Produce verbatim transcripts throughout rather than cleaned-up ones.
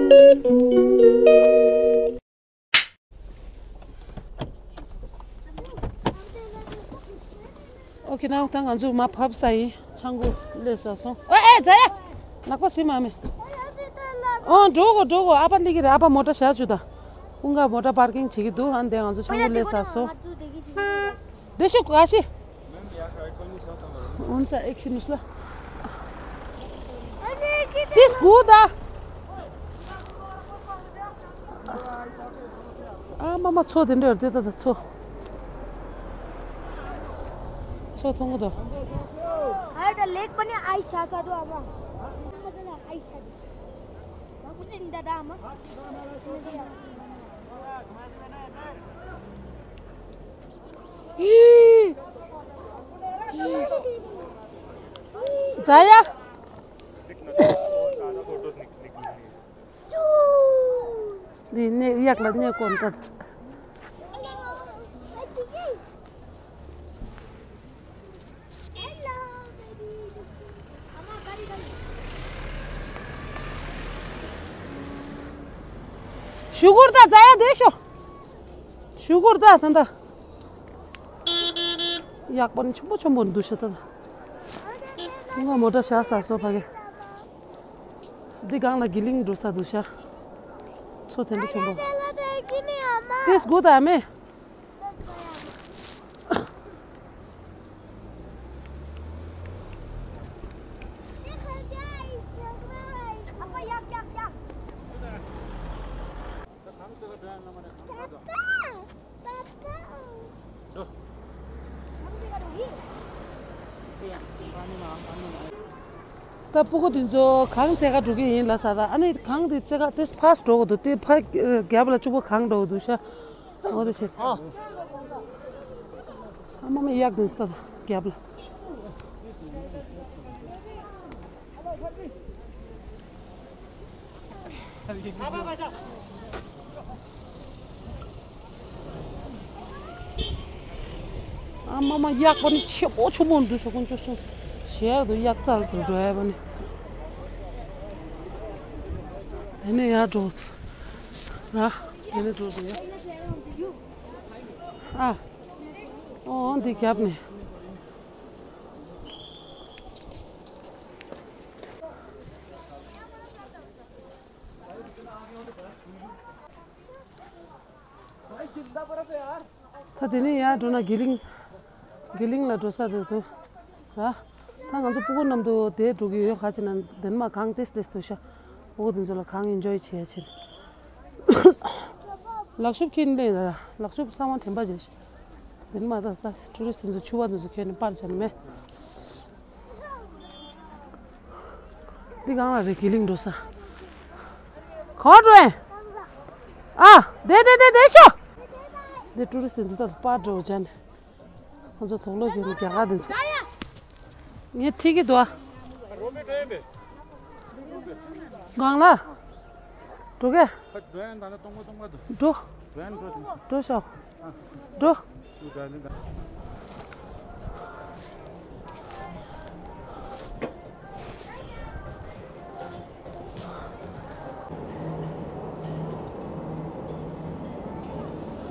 ཨོ་ཁེ། ན་ད་ང་ཚོ་མར་བབས་ས་ཡིན། ཆང་ཁུ་ལས་ས་སོང་། ཨོ་ཨེ་ཛ་ཡ། ལག་པ་སི་མ་མེ། ཨོ་འགྲོ་གོ་འགྲོ་གོ། ཨ་ཕ་ལི་གི་རེད། ཨ་ཕ་མོ་ཊ་བཞག་བཅུག་ད། ཀུན་དགའ་མོ་ཊ་པར་ཀིང་བྱེད་ཀྱི་འདུག་ཨ་འདས་ང་ཚོ་ཆང་ཁུ་ལས་ས་སོང་། དེ་ཤུ་ག་ཤི། འོན་ཙ་ཨེག་ཤི་ནུས་ལ། དེ་སྒུག་ད། ཨ་མ་མ་མཚོ་དེ་འདྲ་ཡོད་དེ་ད་ད་མཚོ། མཚོ་མཐོང་གི་འདུག་ཨ་ད་ལེགས་པ་ནི་ཨའི་ཤ་ས་དུ་ཨ་མ། ཨའི་ཤ་དུ། ད་ཀུ་ནི་འདི་ད་ཨ་མ། ཛ་ཡ། འདི་ནས་གཡག་ལ་གནས་སྐོར་ད། ཞུ་གུར་ད་ཛ་ཡ་དེ་ཤོ། ཞུ་གུར་ད་ད་ད། གཡག་པོ་ནི་ཆེན་པོ་ཆེན་པོ་འདུག་ཤ་ད་ད། ང་མོ་ཊ་བཞག་ས་སོ་ཕ་གི། འདི་སྒང་ལ་གི་ལིང་འགྲོ་ས་འདུག་ཤ། མཚོ་དེ་འདྲ་ཆེན་པོ། དེ་སྒུག་ད་མེ། ད་སྤུ་གུ་དེ་ཚོ་གངས་རྩེད་ག་འགྲོ་གི་ཡིན་ལབ་ས་ར། ཨ་ནི་གངས་དེ་རྩེད་ག་དེ་ཕར་འགྲོ་གི་འདུག་དེ་ཕར་རྒྱབ་ལ་གཅིག་པོ་གངས་འགྲོ་གི་འདུག་ཤ། འོ་དེ་བྱེད། ཨ་མ་མ་གཡག་དེ་ཚོ་ད་རྒྱབ་ལ། ཨ་མ་མ་གཡག་པོ་ནི་ཆེ་པོ་ཆུང་མོ་འདུག་ཤོག་ཀུན་སྤྱོད་སོང་། ཞལ་དུ་གཡག་རྩལ་དུ་འགྲོ་ཡ་པོ་ནི། དེ་ནས་ཡར་འགྲོ། ར། དེ་ནས་འགྲོ་དུ་ཡ། ཨ། ཨོ་འདི་རྒྱབ་ནས། ད་དེ་ནས་ཡར་འགྲོ་ན་གི་ལིང་། གི་ལིང་ལ་འགྲོ་ས་དེ་དུ། ད་ད་ང་ཚོ་སྤུ་གུ་མཉམ་དུ་དེ་འགྲོ་གི་ཡོད། ག་ཅི་ན་དེ་ནས་མ་གངས་ཏེས་ཏེས་དུ་ཤ། སྤུ་གུ་དེ་ཚོ་ལ་གངས་ཨེན་ཇོའི་བྱེད་ཡ་ཆེད། ལག་ཤུབས་འཁྱེར་ནས་ལ་ལག་ཤུབས་གསང་བ་དྲན་པ་བྱས་ཤ། དེ་ནས་མ་ད་ད་ཊུ་རི་སི་ཊི་དེ་ཚོ་ཕྱུ་པ་དེ་ཚོ་འཁྱེར་ནས་པར་བྱས་ནས་མེད། འདི་གང་ལ་རེད་གི་ལིང་འགྲོ་ས། ག་པར་འགྲོ་ཨེ། ཨ། དེ་དེ་དེ་དེ་ཤོ། འདི་ཊུ་རི་སི་ཊི་འདི་ལྟར་པར་འགྲོ་བྱས་ནས། ང་ཚོ་དུག་ལོག་གི་ནི་རྒྱ་གར་འདི་ཚོ། ངས་ཁྲིད་ཀྱི་འདུག་ཨ། གང་ལ། འགྲོ་གས། འགྲོ། འགྲོ་ཤོག་འགྲོ།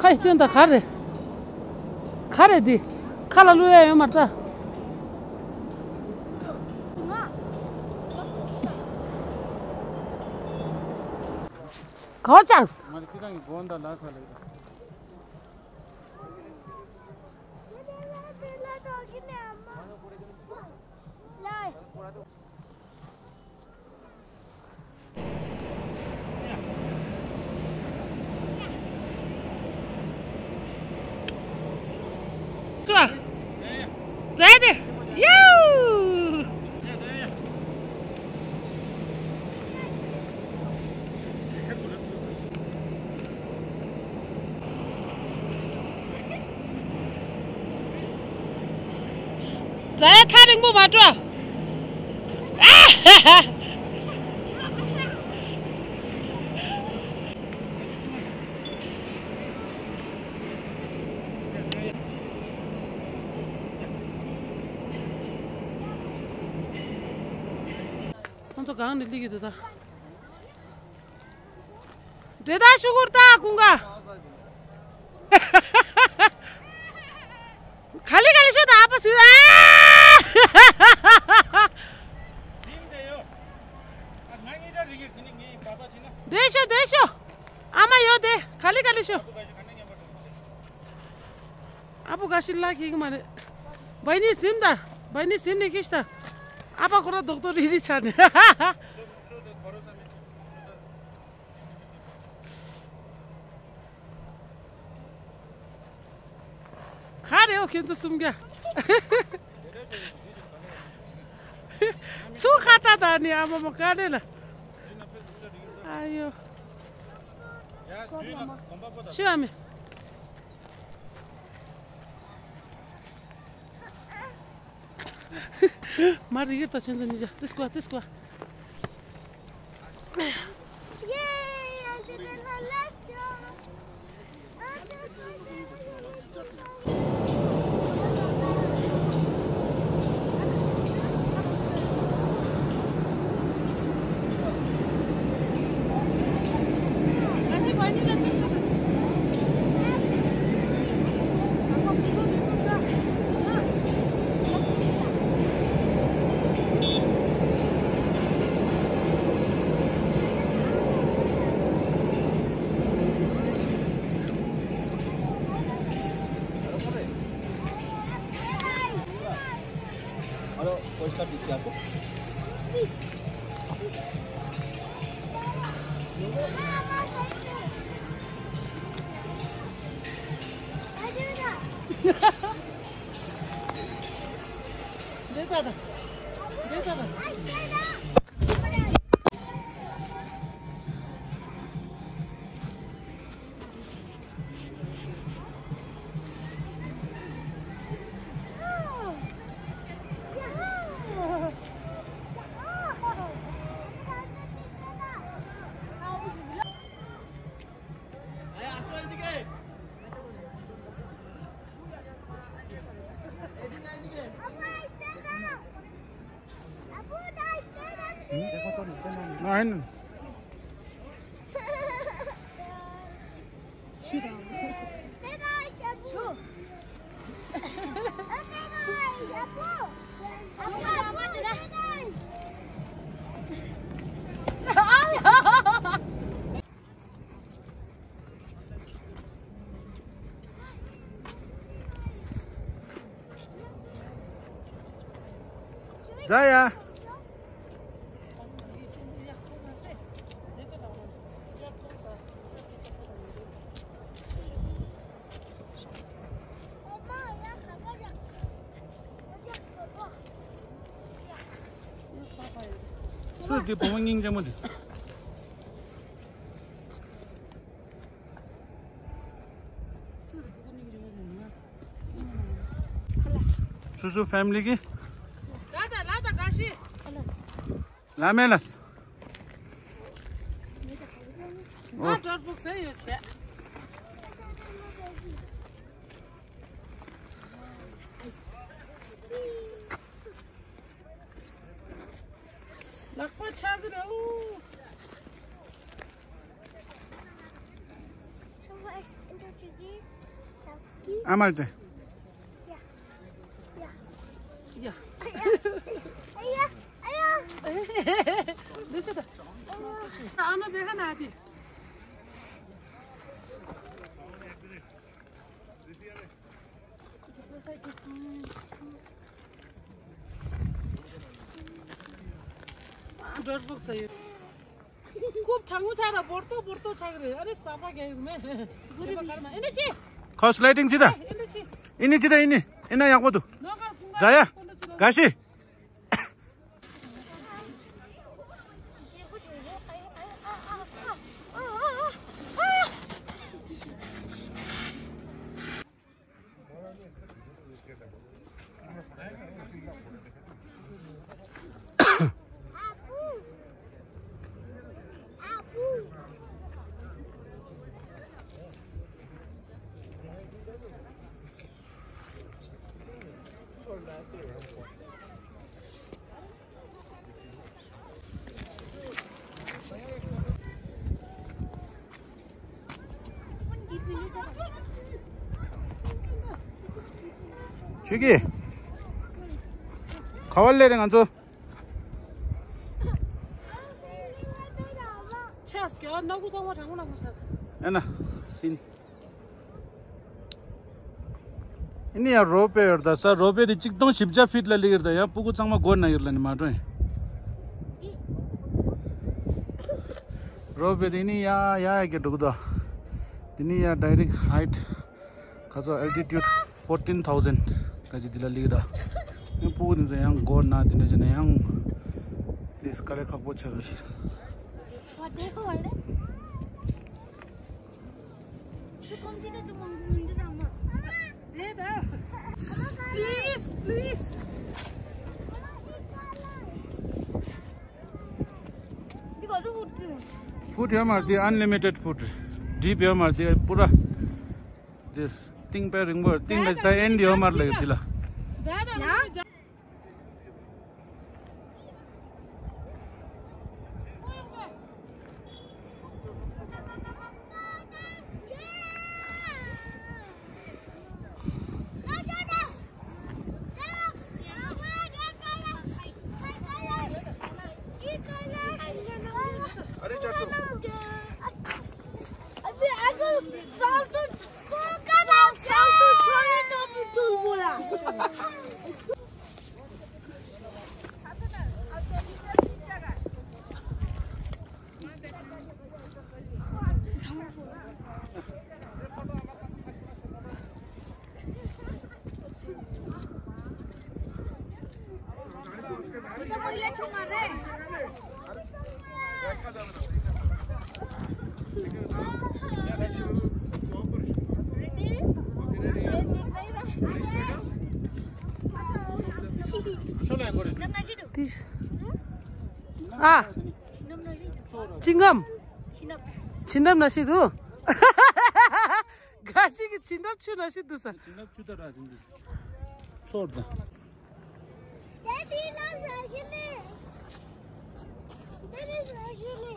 ཁ་ཡི་སྟོན་དང་ག་རེ། ག་རེ་འདི། ཁ་ལ་བླུག་ཡ་ཡོད་མ་རེད་ད། ག་བ་ཅག་ཙོ། ཙེ་དེ། ཡའུ། ཙེ་ཐག་རིང་པོ་མ་འགྲོ། ཨ་ཧ་ཧ། ཁོང་ཚོ་གང་ནས་སླེབས་ཀྱི་འདུག་ད། འདྲེ་ད་ཤུ་གུར་ད་ཀུང་ག་ག་ལེ་ག་ལེ་ཤོད་ད་ཨ་པ་སུ་ཨ། འདྲེ་ཤོད་འདྲེ་ཤོད། ཨ་མ་ཡོད་དེ་ག་ལེ་ག་ལེ་ཤོད། ཨ་པོ་ག་ཤི་ལ་ཁེ་གི་མ་རེད། བའི་ནི་སིམ་ད། བའི་ནི་སིམ་ནི་ཁིሽ་ད། ཨ་པ་ཁོ་ར་རྡོག་རྡོག་རི་རི་ཆ་ནི། ག་རེ་ཡོད་ཁྱེད་ཚོ་གསུམ་ཀ། ཚུ་ཁ་ཏ་ད་ནི་ཨ་མ་མོ་ག་རེ་ལ། ཨ་ཡོ། ཤི་ཨ་མི། མ་རི་གེར་ད་ཆེན་ཚོ་ཉི་ཇ་ཏིས་ཀོ་ཏིས་ཀོ། ཛ་ཡ། སུ་དེ་བུ་མོ་སྙིང་རྗེ་མོ་དེ། སུ་སུ་ཕེ་མི་ལི་གི། ལ་ད་ལ་ད་ག་ཤི། ལ་མེ་ལ་སི། ང་ཌོར་ཕུག་ས་ཡོད་ཆེ། ལག་པ་ཆག་གི་རེད། ཨ་མ་ལྟ། ཡ། འདི་ཆུ་ད། ཨ་མ་བེ་ཧ་ན་དེ། ཌོར་ཕུག་ས་ཡོད། རྐུབ་གྲང་མོ་ཆགས་ར་བོར་ཏོ་བོར་ཏོ་ཆགས་རེད། ཨ་རེ་ས་པ་གས་མེ། གུ་རི་མེ། ཨེ་འདྲ་ཅི། ཁོ་སི་ལའི་ཏིང་ཅི་ད། ཨེ་འདྲ་ཅི། ཨེ་ནི་ཅི་ད་ཨེ་ནི། ཨེ་ན་ཡག་པོ་འདུག་ཛ་ཡ། ག་ཤི། ཁྱོད་ཀྱིས། ག་བར་སླེབས་རེད་ང་ཚོ། ཆས་ཀྱི་ཨ་ན་ཀུ་ཚང་མ་དྲང་མོ་ལ་མོ་ཆས། ཨ་ན། སིན། ཨ་ནི་ཡང་རོ་པེ་ཡོད་ད་ས་རོ་པེ་དེ་གཅིག་སྟོང་བཞི་བརྒྱ་ཕིཊ་ལ་སླེབས་ཡོད་ད་ཡང་སྤུ་གུ་ཚང་མ་སྒོ་ན་ཡོད་ལ་ནི་མ་འགྲོ་ཡིན། རོ་པེ་དེ་ནི་ཡ་ཡ་ཡ་གི་འགྲོ་གི་ད། དེ་ནི་ཡ་ཌའི་རེག་ཧའིཊ། ཁ་ཚོ་ཨལ་ཊི་ཊུཌ་ཕོར་ཊིན་ཐའུ་ཟེན་ག་ཅི་འདི་ལ་ལིག་ར། ཡང་སྤུ་གུ་འདི་ཚོ་ཡང་སྒོ་ན་འདི་འདྲ་བྱས་ན་ཡང་། འདི་དཀའ་ལས་ཁག་པོ་ཆགས་ཀྱི་རེད། Please, please. Food ཡོད་མ་རེད། འདི་unlimited food། འགྲིབ་ཡོད་མ་རེད། འདི་པུ་ར། འདི་གཏིང་དཔེ་རིང་པོ། གཏིང་ལ་ད་ཨེན་ཌི་ཡོད་མ་རེད་ལ་ཡོད་འདི་ལ། ཨ། ཅི་ངམ། བྱིན་རླབས་ན་ཤི་འདུག་འགའ་ཞིག་གིས་བྱིན་རླབས་ཆུ་ན་ཤི་འདུག་ས། བྱིན་རླབས་ཆུ་ད་ར་དེ་འདུག་ཚོར་དང་།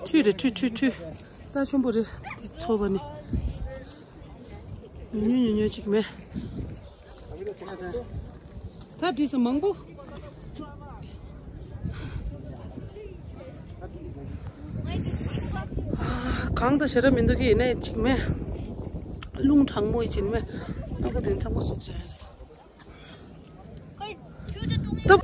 ཁྲུས་རེད་ཁྲུས་ཁྲུས་ཁྲུས། རྩ་ཆེན་པོ་རེད། ཚོར་བ་ནི། ཉུང་ཉུང་ཉུང་ཉུང་ཅིག་མེད། ད་བྲིས་སོང་མང་པོ། གང་དུ་ཞེ་དྲག་མི་འདུག་གི་ཡིན་ནའི་ཅིག་མེད། རླུང་གྲང་མོ་ཡི་ཅིག་མེད། ཨ་ཁུ་དེ་ཚང་མ་སོགས་བྱས། ཏོབ།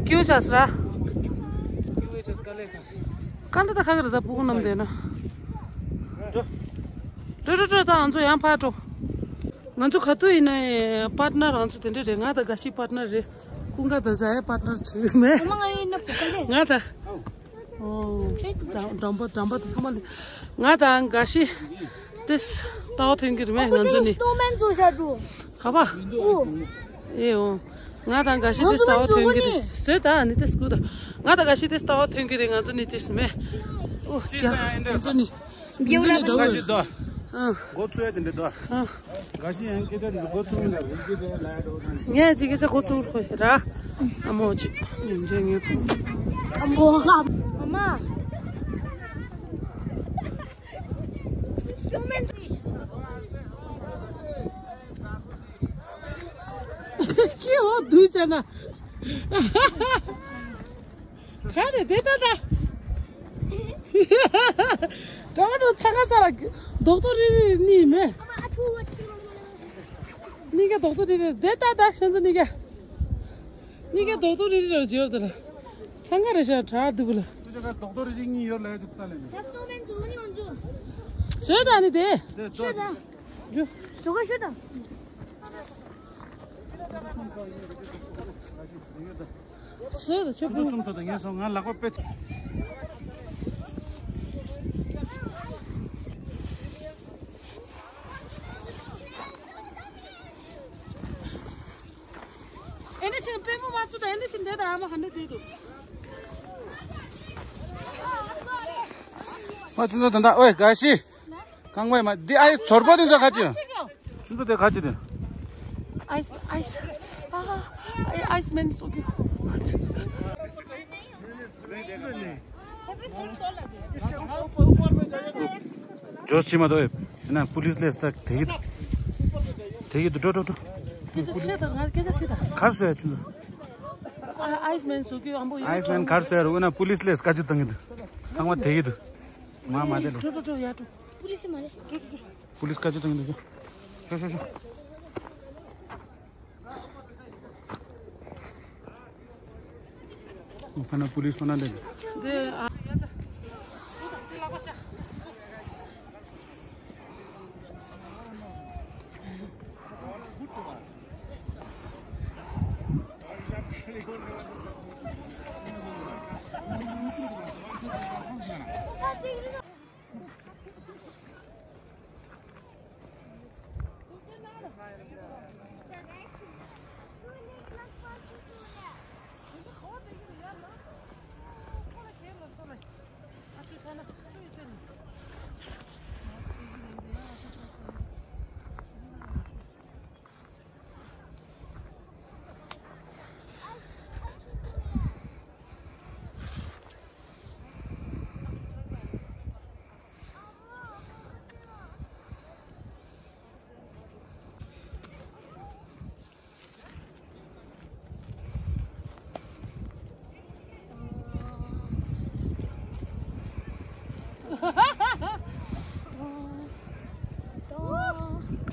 ཀྱུ་ཆ་སྲ། ཀ་ལ་ད་ཁ་ག་ར་ད་སྤུ་གུ་རྣམས་དེ་ན། འགྲོ་འགྲོ་འགྲོ་ད་ང་ཚོ་ཡང་ཕར་འགྲོ། ང་ཚོ་ག་དུས་ཡིན་ན་པར་ཊི་ནར་རང་ཚོ་དེ་འདྲ་རེད། ང་དང་དགའ་ཤི་པར་ཊི་ནར་རེད། ཀུན་དགའ་དང་ཛ་ཡའི་པར་ཊི་ནར་བྱེད་མེད། ཨ་མ་ང་ཡིན་ན་བུ་ག་ལས། ང་དང་། ཨོ། ཁྱེད་དང་འགྲམ་པ་འགྲམ་པ་དང་ཚང་མ་ལས། ང་དང་དགའ་ཤི་ཏིས་ལྟ་བ་ཐོན་གྱི་རེད་མེད་ང་ཚོ་ནི། སྣོ་མན་བཟོ་བྱ་འགྲོ། ག་པ། ཨོ། ཨེ་ཨོ། ང་དང་དགའ་ཤི་ཏིས་ལྟ་བ་ཐོན་གྱི་རེད། ཟེར་ད་ནི་ཏིས་སྐུ་ད། ང་དང་དགའ་ཤི་ཏིས་ལྟ་བ་ཐོན་གྱི་རེད་ང་ཚོ་ནི་ཏིས་མེད། ཨོ་ཡ་ང་ཚོ་ནི། འདི་ཚོ་ནི་འགྲོ་གི་རེད། ཨ། འགོ་ཚུགས་ཡ་དེ་འདྲ་འདུག་ཨ། འགའ་ཤས་ཡང་སྐད་ཆ་འདི་འགོ་ཚུགས་མི་འདུག་རེད་ཀྱི་རེད་ལ་འགྲོ་ན། ངས་ཅིག་སྐད་ཆ་འགོ་ཚུགས་རོགས་ར། ཨ་མོ་ཅིག་ཉིན་མཚན་ངས་ཕུག་ཨ་མོ་ཨ་མ། ཀི་འོ་དུས་ཆ་ན། ག་རེ་དེ་ད་ད། གྲོགས་གྲོགས་ཚ་ཁ་ཚ་ལ་རྡོག་ཐོ་རི་རི་གཉིས་མེད། གཉིས་ཀ་རྡོག་ཐོ་རི་རི་དེ་ད་ད་ཤོན་ཚོ་གཉིས་ཀ་གཉིས་ཀ་རྡོག་ཐོ་རི་རི་རོ་བྱེད་ཡོད་ད་ར། ཚང་ཁ་རེ་ཤ་གྲག་འདུག་ལ། ཁྱོད་ཀ་རྡོག་ཐོ་རི་རི་གཉིས་ཡོད་ལ་ཡོད་ཅིག་ལྟ་ལེ་ནི། བཟོས་ད་ནི་དེ། དེ་རྡོ། ཤོད་ད། རྒྱུ། བཟོ་ག་ཤོད་ད། ཟེར་ཆོས་སྐུ་སུམ་ཚོགས་དང་ངན་སོང་ང་ལག་པ་དཔེ། ཨེ་འདྲ་ཞིག་པུས་མོ་མ་བཙུགས་དང་ཨེ་འདྲ་ཞིག་འདེད་དང་ཨ་མ་ཧ་འདྲ་འདེད་འདུག་མ་བཙུགས་ད་ད་ཨོའི་དགའ་ཤི། རྐང་པ་མ་འདི་ཨའི་ཚོར་པོ་འདི་ཚོ་ཁ་ཅིག་ཡོད། འདི་ཚོ་དེ་ཁ་ཅིག་དེ། ཨའིས་ཨའིས། ཨ་ཨའིས་མན་སོགས་ཀྱི། जोश छिमा दो ना पुलिस ले तक थे। थे तो डो डो डो। खर्च है चुन। आइसमैन सो क्यों हम आइसमैन खर्च है ना पुलिस ले का जुतंगे तो। थंगवा थे तो। मा मा दे दो। टो टो टो या टो। पुलिस मारे। पुलिस का जुतंगे तो। शो शो शो। ཕ་ན་པུ་ལིས་ཕ་ན་འདི། འདི་ཨ།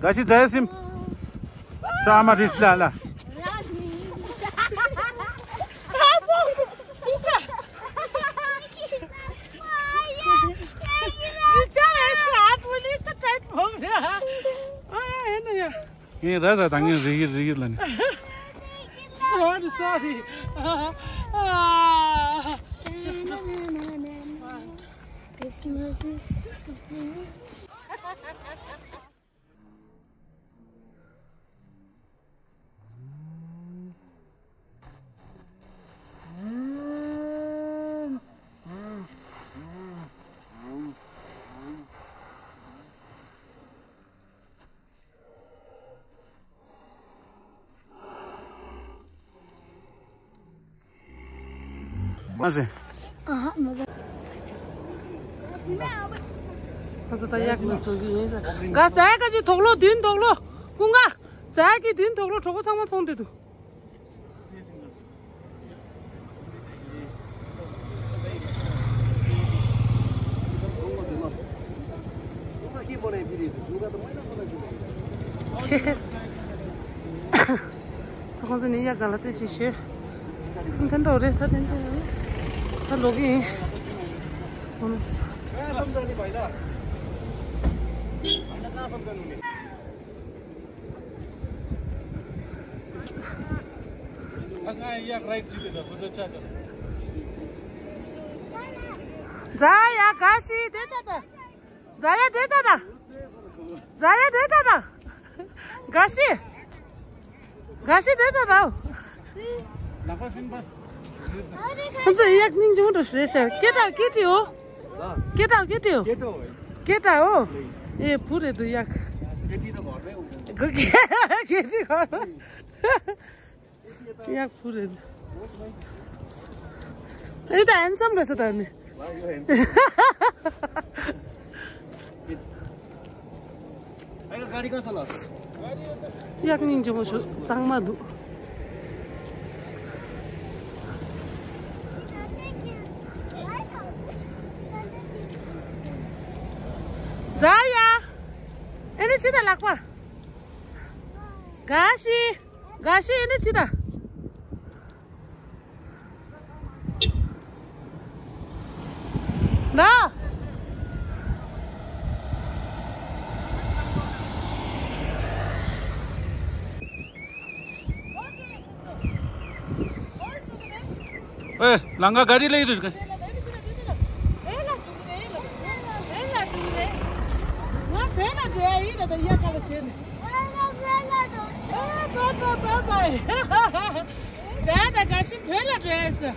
ག་ཤི་ཛ་ཡ་སིམ། ཤ་མ་རིས་ལ་ལ། ངས་ར་ར་དང་ངས་རི་གིར་རི་གིར་ལ་ནི། Sorry, sorry. Christmas is མ་ཟེ། ཨ་ཧ་མ་ཟེ། ཁོ་ཚོ་ད་ཡག་ནི་ཚོ་གི་ཡིན་ས། ག་ཙ་ཡ་ག་ཅི་དོག་ལོ་བདུན་དོག་ལོ་ཀུན་དགའ། ཙ་ཡ་གི་བདུན་དོག་ལོ་གྲོགས་པོ་ཚང་མ་མཐོང་བསྡད་འདུག་ཁྱེད། ད་ཁོང་ཚོ་ནི་ཡ་ག་ལ་ལྟོས་ཅིག་ཞུ། ད་འགྲོ་རེད་ད་དེ་འདྲ་རེད། ད་ལོག་གི་ཡིན། ཁོང་ཚོ། ཛ་ཡ་ག་ཤི་དེ་ད་ད། ཛ་ཡ་དེ་ད་ད། ཛ་ཡ་དེ་ད་ད། ག་ཤི། ག་ཤི་དེ་ད་ད། ཁོང་ཚོ་ཡག་སྙིང་རྗེ་མོ་འདྲ་ཞིག་རེད་ཤག་སྐད་གྲགས་སྐད་ཀྲི་འོ། སྐད་གྲགས་སྐད་ཀྲི་འོ། སྐད་གྲགས་འོ། ཨེ་བུ་རེད་འདུག་ཡག་སྐད་ཀྲི་གོ། ཡག་བུ་རེད། ཨེ་ད་ཧན་སམ་རེད་ས་ད་ནི། ཡག་སྙིང་རྗེ་མོ་ཞིག་གཙང་མ་འདུག་ཛ་ཡ། ཨེ་ནི་ཕྱི་ད་ལག་པ། ག་ཤི། ག་ཤི་ཨེ་ནི་ཕྱི་ད། ན། ཨེ། ལང་ཀ་ག་རི་ལ་ཡི་རེད། ད་ད་ག་ཤི་བོད་ལ་འགྲོ་ཡ་ཟེར།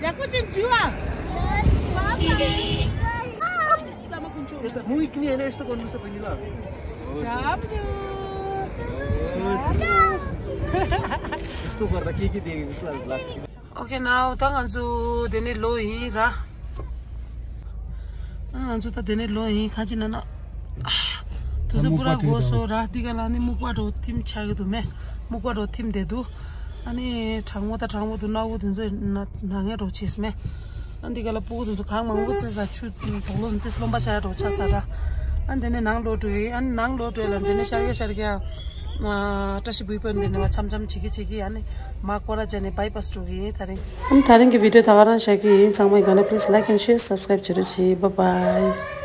ཡག་པོ་ཅིག་འཇུ་ཨ། Esta muy bien, esto con nuestra familia. Esto guarda que que de la clase. Okay, now ད་ང་ཚོ་དེ་ནས་ལོག་ཡིན་ར། ཨ་ང་ཚོ་ད་དེ་ནས་ལོག་ཡིན། ཁ་ཅིག་ན་ན། དུས་ཚོད་སྨུག་པ་པུ་ར་དྲོས་འགོར་སོང་ར། འདི་ག་ལ་ནི་སྨུག་པ་འདྲ་ཐིམ་ཆགས་ཀྱི་འདུག་མེ། སྨུག་པ་འདྲ་ཐིམ་བསྡད་འདུག་ཨ་ནི་གྲང་མོ་དང་གྲང་མོ་འདུག་སྣ་བུག་དེ་ཚོ་ན་ན་ངེས་འདྲ་བྱས་མེ། ཨ་འདི་ག་ལ་སྤུ་གུ་དེ་ཚོ་གང་མང་པོ་ཚེ་ས་ཆུ་དོག་ལོ་ནི་ཏེ་སློང་པ་བྱ་འདྲ་ཆགས་ས་ར། ཨ་འདི་ནས་ནང་ལོག་འགྲོ་ཡི། ཨ་ནི་ནང་ལོག་འགྲོ་ཡི་ལ་འདི་ནས་ཤར་ག་ཤར་ག་ཨ་བཀྲ་ཤིས་བུའི་དཔོན་འདི་ནས་བ་འཆམ་འཆམ་བྱེད་ཀྱི་བྱེད་ཀྱི། ཨ་ནི་མ་ཀོ་ར་ཅན་ནས་བྷའི་པ་སི་འགྲོ་གི་ཡིན་ད་རིང་། ཨ་ནི་ད་རིང་གི་བི་ཌི་ཡོ་ད་ག་རང་བཞག་གི་ཡིན། ཚང་མ་ཡིན་ག་ན་please like and share, subscribe བྱེད་རོགས་བྱེད། Bye bye.